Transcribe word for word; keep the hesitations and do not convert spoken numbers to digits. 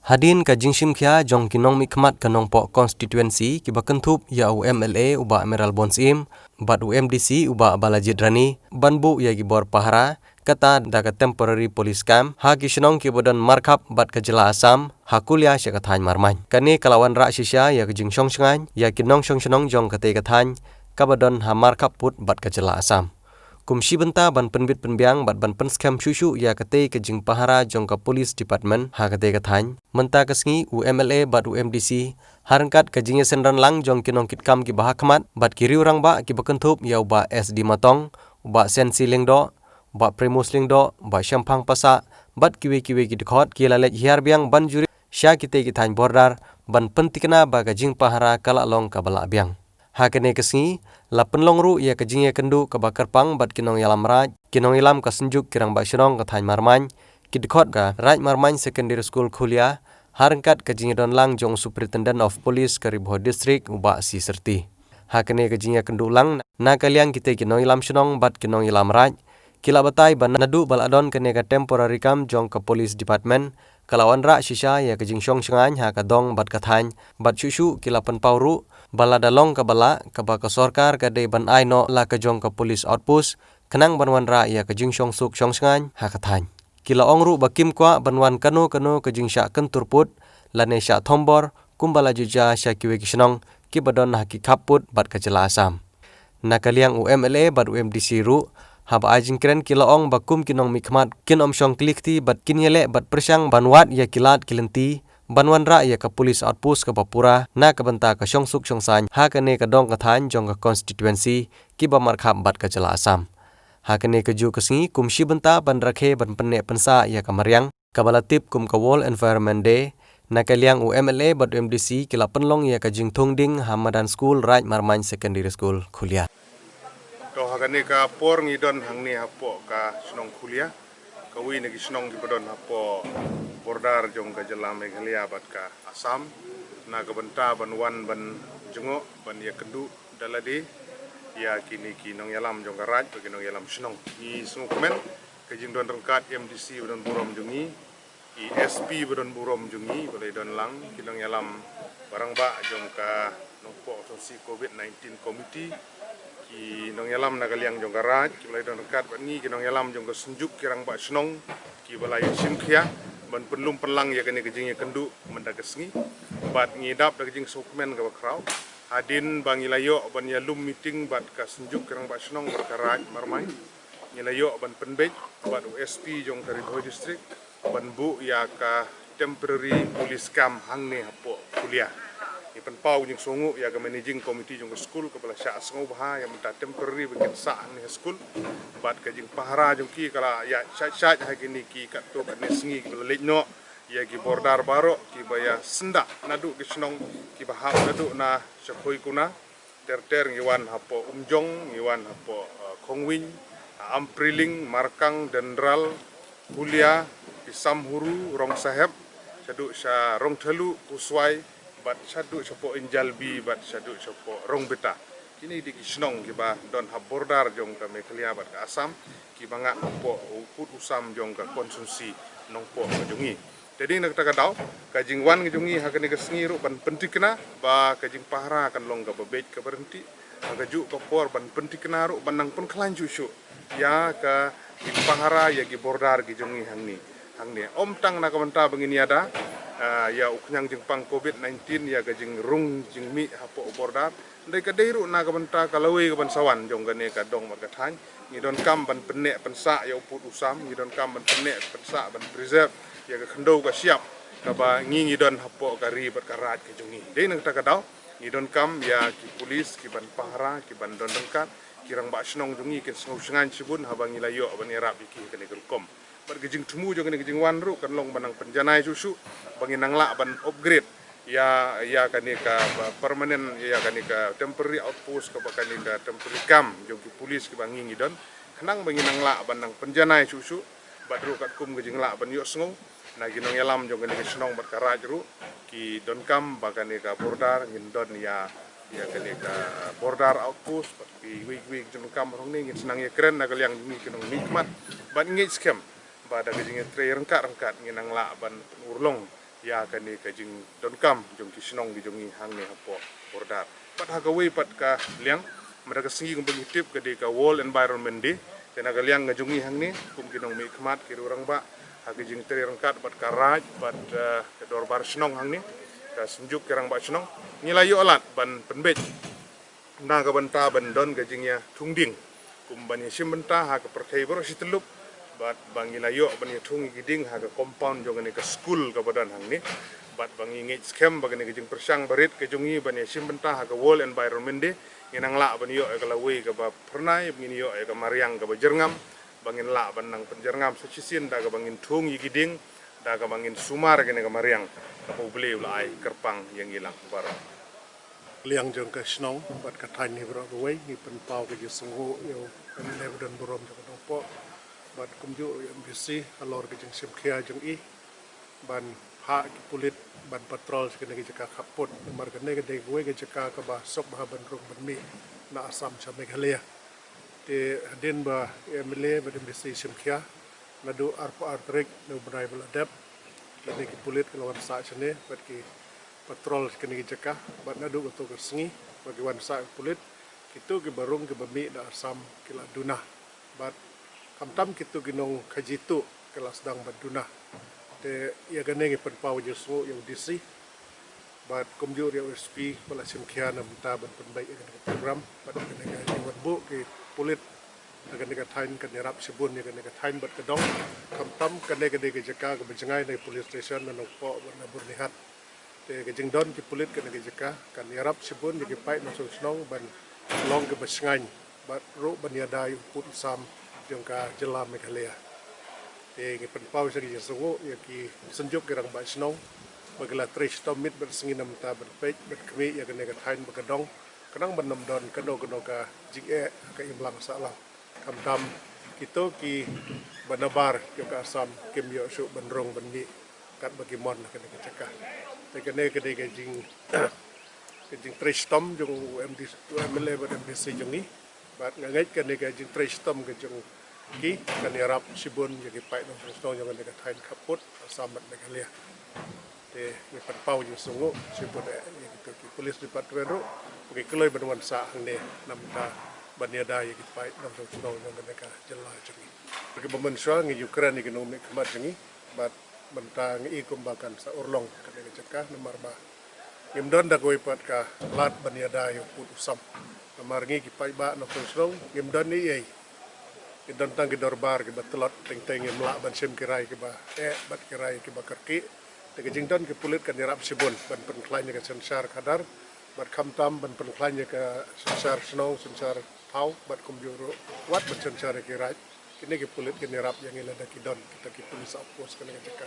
Hadien ka jingshim khia jong ki nongmihkhmat ka Nongpoh constituency kiba kynthup ïa u M L A u Bah Mayralborn Syiem bad u M D C u Bah Balajied Rani ban buh ïa ki bor pahara kata da ka temporary police camp ha ki shnong kiba don markhap bad ka jylla Assam ha Kulia sha ka thaiñ Marmain. Kane ka la wanrah shisha ïa ka jingshong shngaiñ ïa ki nongshong shnong jong katei ka thaiñ kaba don ha markhap pud bad ka jylla Assam. Kum shi bynta ban pynbit pynbiang bad ban pynskhem shuh shuh ïa katei ka jingpahara jong ka police department ha katei ka thaiñ, mynta ka sngi u M L A bad u M D C ha ryngkat ka jingïaseng ranlang jong ki nongkitkam kiba hakhmat bad ki riew rangbah kiba kynthup ïa u Bah S D Matong, u Bah Sensi Lyngdoh, u Bah Primus Lyngdoh, u Bah Shemphang Passah bad kiwei kiwei ki dkhot ki la leit hiar biang ban jurip sha kitei ki thaiñ border ban pyntikna ba ka jingpahara ka la long kaba lah biang. Ha kane ka sngi la pynlong ruh ïa ka jingïakynduh kaba kyrpang bad ki nongïalam raid, ki nongïalam ka Synjuk ki Rangbah Shnong ka thaiñ Marmain, ki dkhot ka Raid Marmain Secondary School Khulia ha ryngkat ka jingïadon lang jong u Superintendent of Police ka Ri Bhoi District u Bah C Syrti. Ha kane ka jingïakynduh lang na ka liang kitei ki nongïalam shnong bad ki nongïalam raid ki la batai ba naduh ba la don kane ka temporary camp jong ka police department ka la wanrah shisha ïa ka jingshong shngaiñ ha ka dong bad ka thaiñ bad shuh shuh ki la pynpaw ruh ba lada long kaba lah kaba ka sorkar ka dei ban ai noh la ka jong ka police outpost khnang ban wanrah ïa ka jingshong suk shong shngaiñ ha ka thaiñ. Ki la ong ruh ba kim kwah ban wan kano kano ka jingshah kyntur pud lane shah thombor kumba la ju jia sha kiwei ki shnong kiba don ha ki khap pud bad ka jylla Assam. Na ka liang u M L A bad u M D C ruh haba ai jingkren ki la ong ba kum ki nongmihkhmat kin ym shong kli kti bad kin ïaleh bad pyrshang ban wad ïa ki lad ki lynti ban wanrah ïa ka police outpost kaba pura na ka bynta ka shong suk shong saiñ ha kane ka dong ka thaiñ jong ka constituency kiba markhap bad ka jylla Assam. Ha kane ka juh ka sngi kum shi bynta ban rakhe ban pynneh pynsah ïa ka mariang kaba la tip kum ka World Environment Day, na ka liang u M L A bad u M D C ki la pynlong ïa ka jingthung ding ha madan skul Raid Marmain Secondary School Khulia. To ha kane ka por ngi don hangne hapoh ka shnong Khulia, kawei na ki shnong kiba don hapoh border jong ka jylla Meghalaya bad ka Assam, na ka bynta ban wan ban jngoh ban ïakynduh da lade ïa kine ki nongïalam jong ka raid bad ki nongïalam shnong. Ngi sngewkmen ka jingdon ryngkat M D C ba don burom jong ngi, i S P ba don burom jong ngi ba la ïadon lang, ki nongïalam ba rangbah jong ka Nongpoh Constituency COVID nineteen Committee, ki nongïalam na ka liang jong ka raid kiba la ïadon ryngkat bad ngi, ki nongïalam jong ka Synjuk ki Rangbah Shnong kiba la ïashim khia ban pynlum pynlang ïa kane ka jingïakynduh mynta ka sngi. Bad ngi dap da ka jingsngewkmen kaba khraw hadien ba ngi la ïoh ban ïalum meeting bad ka Synjuk ki Rangbah Shnong bad ka Raid Marmain. Ngi la ïoh ban pynbeit bad u S P jong ka Ri Bhoi District ban buh ïa ka temporary police camp hangne hapoh Khulia. Ngi pynpaw jingsngewnguh ïa ka managing committee jong ka skul kaba la shah sngewbha ïa mynta temporary ba kin sah hangne ha skul. Bad ka jingpahara jong ki ka la ïa shait shait ha kine ki katto katne sngi kiba la leit noh ïa ki border baroh kiba ïa syndah naduh ki shnong kiba hap naduh na Shakhoikuna ter ter ngi wan hapoh Umjong, ngi wan hapoh, uh, Khongwin, uh, Ampriling, Markang, Dendral, Khulia, Isamhuru, Rongsaheb, shaduh sha Rongthalu, Kuswai, bad shaduh shapoh Injalbi, bad shaduh shapoh Rongbeta. Kine dei ki shnong kiba don ha border jong ka Meghalaya bad ka Assam, kiba ngat hapoh u pud u sam jong ka constituency Nongpoh ka jong ngi. Te dei na kata ka daw ka jingwan ka jong ngi ha kane ka sngi ruh ban pyntikna ba ka jingpahara kan long kaba beit kaba ryntih ha ka juh ka por ban pyntikna ruh ban nang pynkhlaiñ shuh shuh ïa ka jingpahara ïa ki border ki jong ngi hangne. Hangne ym tang na ka bynta ba ngin ïada, ah, ïa u khñiang jingpang COVID nineteen, ïa ka jingrung jingmih hapoh border. Dei ka dei ruh na ka bynta ka lawei ka ban sa wan jong kane ka dong bad ka thaiñ. Ngi donkam ban pynneh pynsah ïa u pud u sam, ngi donkam ban pynneh pynsah ban preserve ïa ka khyndew ka shyiap kaba ngi ngi don hapoh ka ri bad ka raid ka jong ngi. Dei na kata ka daw ngi donkam ïa ki pulis ki ban pahara, ki ban don ryngkat, ki rangbah shnong jong ngi kin sngew shngaiñ shibun haba ngi la ïoh ban ïarap ïa ki ha kane ka rukom. Bad ka jingthmu jong kane ka jingwan ruh kan long ban nang pynjanai shuh shuh ba ngin nang lah ban upgrade ïa, ïa kane ka ba permanent, ïa kane ka temporary outpost kaba kane ka temporary camp jong ki pulis kiba ngi ngi don, khnang ba ngin nang lah ban nang pynjanai shuh shuh. Bad ruh katkum ka jinglah ban ïohsngew na ki nongïalam jong kane ka shnong bad ka raid ruh, ki donkam ba kane ka border ngin don ïa, ïa kane ka border outpost bad kiwei kiwei ki jingdonkam. Ruh hangne ngin sa nang ïakren na ka liang jong ngi ki nongmihkhmat bad ngeit skhem ba da ka jingïatrei ryngkat ryngkat ngin nang lah ban pynurlong ïa kane ka jingdonkam jong ki shnong ki jong ngi hangne hapoh border. Pat ha kawei pat ka liang, mynta ka sngi kumba ngi tip ka dei ka World Environment Day. Te na ka liang ka jong ngi hangne kum ki nongmihkhmat ki rangbah, ha ka jingtrei ryngkat bad ka Raid bad, eh, ka dorbar shnong hangne, ka Synjuk ki Rangbah Shnong, ngi la ïoh lad ban pynbeit na ka bynta ban don ka jingïathung ding, kum ban ïashim bynta ha ka pyrthei baroh shi tyllup, bad ba ngi la ïoh ban ïathung ïa ki ding ha ka compound jong kane ka skul kaba don hangne. Bad ba ngi ngeit skhem ba kane ka jingpyrshang barit ka jong ngi ban ïashim bynta ha ka World Environment Day, ngin nang lah ban ïoh ïa ka lawei kaba phyrnai, ba ngin ïoh ïa ka mariang kaba jyrngam, ba ngin lah ban nang pynjyrngam sa shisien da kaba ngin thung ïa ki ding, da kaba ngin sumar kane ka mariang kaba U Blei u la ai kyrpang ïa ngi lang baroh. Liang jong ka shnong bad ka thaiñ hi baroh kawei, ngi pynpaw ka jingsngewnguh ïa u MLA ba don burom jong ka Nongpoh bad kumjuh ïa u MDC halor ka jingshim khia jong i ban phah ki pulit ban patrol sha kane ka jaka khappud, namar kane ka dei kawei ka jaka kaba suk bha ban rung ban mih na Assam sha Meghalaya. Te hadien ba MLA bad MDC shim khia, naduh arphew ar tarik na u bnai ba la dep, kine ki pulit ki la wan sah shane bad ki patrol kine ki jaka, bad naduh kato ka sngi ba ki wan sah ki pulit, kito kiba rung kiba mih na Assam ki la duna, bad khamtam kito ki nongkhaji tuh ki la sdang ban duna. Te ïa kane ngi pynpaw jingsngewnguh ïa u DC bad kumjuh ïa u SP ba la shim khia na bynta ban pynbeit ïa kane ka program bad ïa kane ka jingwan buh ki pulit na kane ka thaiñ. Kan ïarap shibun ïa kane ka thaiñ bad ka dong, khamtam kane ka dei ka jaka kaba jngai na ka police station na Nongpoh bad na Byrnihat. Te ka jingdon ki pulit kane ka jaka kan ïarap shibun ïa ki paid nongshong shnong ban long kiba shngaiñ bad ruh ban ïada ïa u pud u sam jong ka jylla Meghalaya. Te ngi pynpaw sa ki jingsngewnguh ïa ki Synjuk ki Rangbah Shnong ba ki la trei shitom miet bad sngi na bynta ban peit bad khmih ïa kane ka thaiñ bad ka dong, khnang ban ym don kano kano ka jingeh ha ka imlang sahlang, khamtam kito kiba nabar jong ka Assam kim ïoh shuh ban rung ban mih katba ki mon ha kane ka jaka. Te kane ka dei ka jing ka jingtrei shitom jong u MDC, u MLA bad MDC jong ngi. Bad nga ngeit kane ka jingtrei shitom ka jong ki kan ïarap shibun ïa ki paid nongshong shnong jong kane ka thaiñ khappud Assam bad Meghalaya. Te ngi pynpaw jingsngewnguh shibun eh ïa kito ki police department ruh ba ki kloi ban wan sah hangne na bynta ban ïada ïa ki paid nongshong shnong jong kane ka jylla jong ngi. Kiba mynshuwa ngi ju kren ïa ki nongmihkhmat jong ngi bad mynta ngi i kumba kan sa urlong kane ka jaka, namar ba ngim don da kawei pat ka lad ban ïada ïa u pud u sam. Namar ngi ki paidbah nongshong shnong ngim don ei ei. Ngi don tang ki dorbar kiba tlot, teng teng ngim lah ban shim ki rai kiba eh bad ki rai kiba kyrkieh. Te ka jingdon ki pulit kan ïarap shibun ban pynkhlaiñ ïa ka synshar khadar bad khamtam ban pynkhlaiñ ïa ka synshar shnong, synshar thaw bad kumjuh ruh wat ban synshar ïa ki raid. Kine ki pulit kin ïarap ïa ngi lada ki don kita ki police outpost kane ka jaka.